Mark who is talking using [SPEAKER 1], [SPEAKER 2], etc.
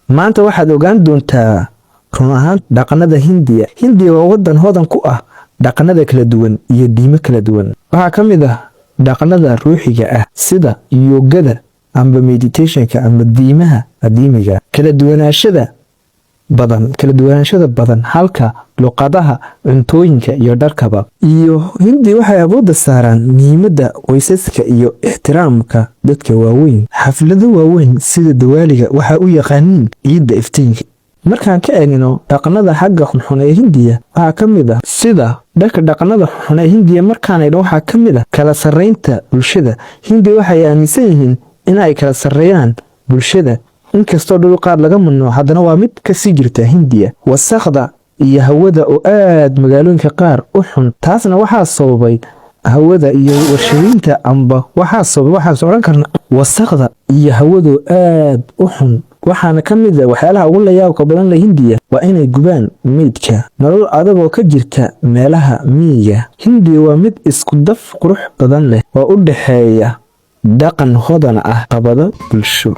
[SPEAKER 1] Maanta waxaad ogaan doontaa run ahaan dhaqanada Hindiya. Hindiya waa wadan hodan ku ah dhaqanada kala duwan iyo diimo kala duwan. Waxaa ka mid ah dhaqanada ruuxiga ah sida yogada amba meditationka amba diimaha qadiimiga. Kala duwanaanshada badan halka luqadaha, cuntooyinka iyo dharkaba. Iyo Hindi waxay awoodda saaraan muhiimadda qoysaska iyo ixtiraamka dadka waaweyn. Xaflado waaweyn sida Diwaaliga waxaa u yaqaaniin ciidda iftiinka. Markaan ka eegno dhaqanada xagga xunxun ee Hindiya, waxaa ka mid ah sida dharka. Dhaqanada xunxun ee Hindiya markaan eegno, waxaa ka mid ah kala sarreynta bulshada. Hindiya waxay aaminsan yihiin in ay kala sarreeyaan bulshada. Inkastoo dhul qaar laga mamnuuc, haddana waa mid kasii jirta Hindiya. Wasakhda iyo hawada oo aad magaalooyinka qaar u xun, taasna waxaa sababay hawada iyo warshadaynta, amba waxaa sababay, waxaan odhan karna, wasakhda iyo hawadu aad u xun. Waxaana ka mid ah waxyaalaha ugu layaabka badan la Hindiya waa inay gubaan meydka. Nolol adag oo ka jirta meelaha miyiga. Hindiya waa mid isku daf qurux badan leh oo u dhexeeya dhaqan hodan ah, qabado bulsho.